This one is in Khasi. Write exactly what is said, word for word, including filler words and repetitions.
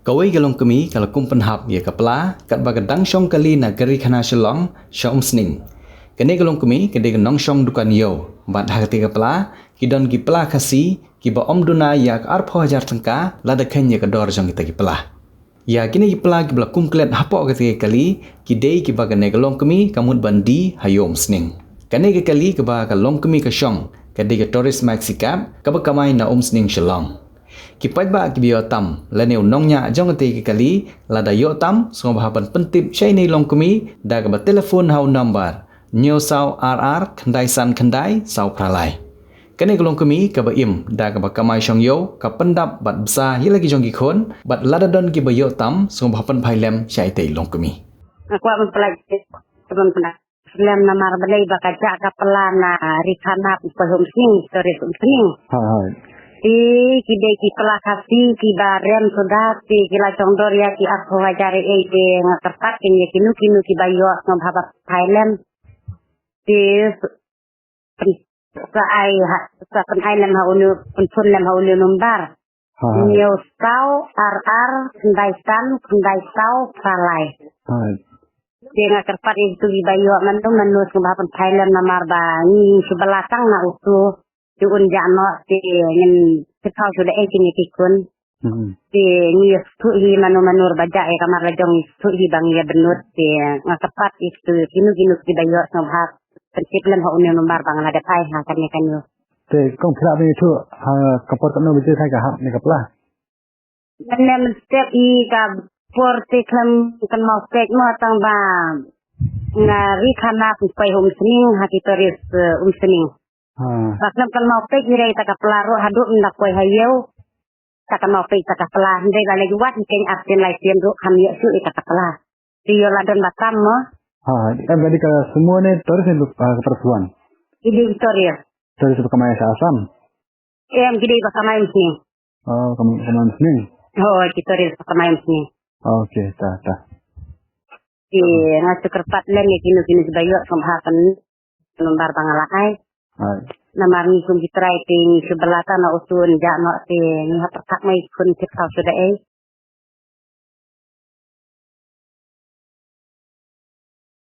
Kawei ka longkmie ka la kum pynhap ïa ka pla katba ka dang shong kali na Karikhana Shillong sha Umsning. Kane ka longkmie ka dei ka nongshong dukan ïew bad ha kata ka pla ki don ki pla Khasi kiba ym duna ïa ka arphew hajar tyngka lada kheiñ ïa ka dor jong kita ki pla. Ïa kine ki pla kiba la kum klet hapoh kata ka kali ki dei kiba kane ka longkmie ka mut ban die ha ïew Umsning. Kane ka kali kaba ka longkmie ka shong ka dei ka Tourist Maxi Cab kaba kamai na Umsning Shillong. Ki paidbah kiba ïoh tam lane u nongñiah jong kata ka kali lada ïoh tam sngewbha ban pyntip sha ine i longkmie da kaba telephone ha u nambar hynñiew saw ar ar khyndai san khyndai saw phra lai. Kane ka longkmie kaba im da kaba kamai shong ïew ka pyndap bad bsa ïa la ki jong ki khun bad lada don kiba ïoh tam sngewbha pynphai lem sha ita i longkmie. Nga kwah ban pynlait ban pynlait lem namar balei ba ka jah ka pla na Karikhana poi ha Umsning, Tourist Umsning. Ha ha. Te ki dei ki pla Khasi kiba rem suda te ki la shong dor ïa ki arphew hajar ei ei te nga kyrpad ïa kino kino kiba ïoh sngewbha ban phai lem. Te pyn- sa ai ha sa pyn ai lem ha uni pynphone lem ha uni number. Ha ha. Hynñiew saw ar ar khyndai san khyndai saw phra lai. Ha. Te nga kyrpad ïa kitu kiba ïoh mano mano sngewbha pynphai lem namar ba ngi shu bylla tang na utu. Te un jah noh te ngin shu thaw shu da ei kine ki khun. Hmm. Te ngi ïa shu hi mano mano ba jah ïa ka mar la jong ngi shu hi ba ngi ïa bynnud te nga kyrpad ïa kitu kino kino kiba ïoh sngewbha pyntip lem ha uni number ba nga la dep ai ha kane kane. Te kong phi lah ban ïathuh ha ka por katno baje thai ka hap ne ka pla? Mynne mynstep i ka por te khlem kynmaw stek mo tang ba na Karikhana poi ha Umsning ha ki Tourist, eh, Umsning. Ha. Ba khlem kynmaw stek hi rei ta ka pla ruh haduh mynda poi ha ïew. Ta kynmaw stek ta ka pla hynrei ba leit wad hi keiñ ar sien lai sien ruh kham ïoh shuh ïa ta ka pla. Te ïoh la don ba tam mo. Ha, em ka dei ka sumo ne Tourist ne, ah, ka Parsuan? Ki dei Tourist. Tourist ba kamai sha Assam? Em, ki dei ba kamai Umsning. Oh, kam- kamai Umsning. Oh, ki Tourist ba kamai Umsning. Okay, ta ta. Ki nga shu kyrpad lem ïa kino kino kiba ïoh sngewbha pyn number ba nga la ai. Hai. Namar ngi kum ki trai te ngi shu bylla tang na utu un jah noh te ngi hap pyrthak mai khun shu thaw shu da ei.